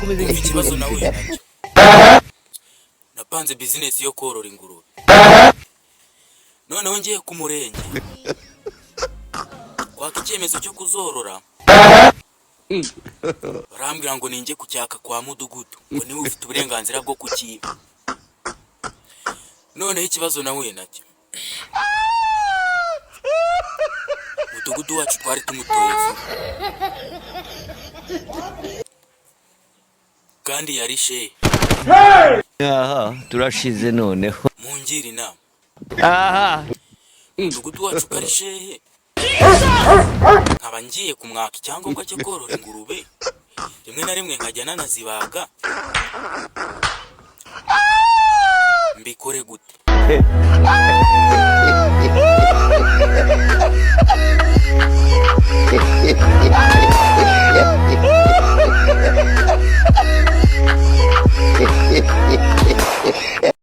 kumeze Umva ikibazo nk'ikigoryi. Nahuye nacyo, napanze bizinesi yo korora ingurube, noneho ngiye ku murenge kwaka icyemezo cyo kuzorora, barambwira ngo ninjye kucyaka kwa mudugudu, ngo niwe ufite uburenganzira bwo kukiba. Noneho ikibazo nahuye nacyo, mudugudu wacu twari tumutoye vuba kandi yari shehe. Aha turashize noneho. Mungire inama. Aha. Mudugudu wacu kari shehe, nkaba ngiye kumwaka icyangombwa cyo korora ingurube, rimwe na rimwe nkajya nanazibaga, mbikore gute?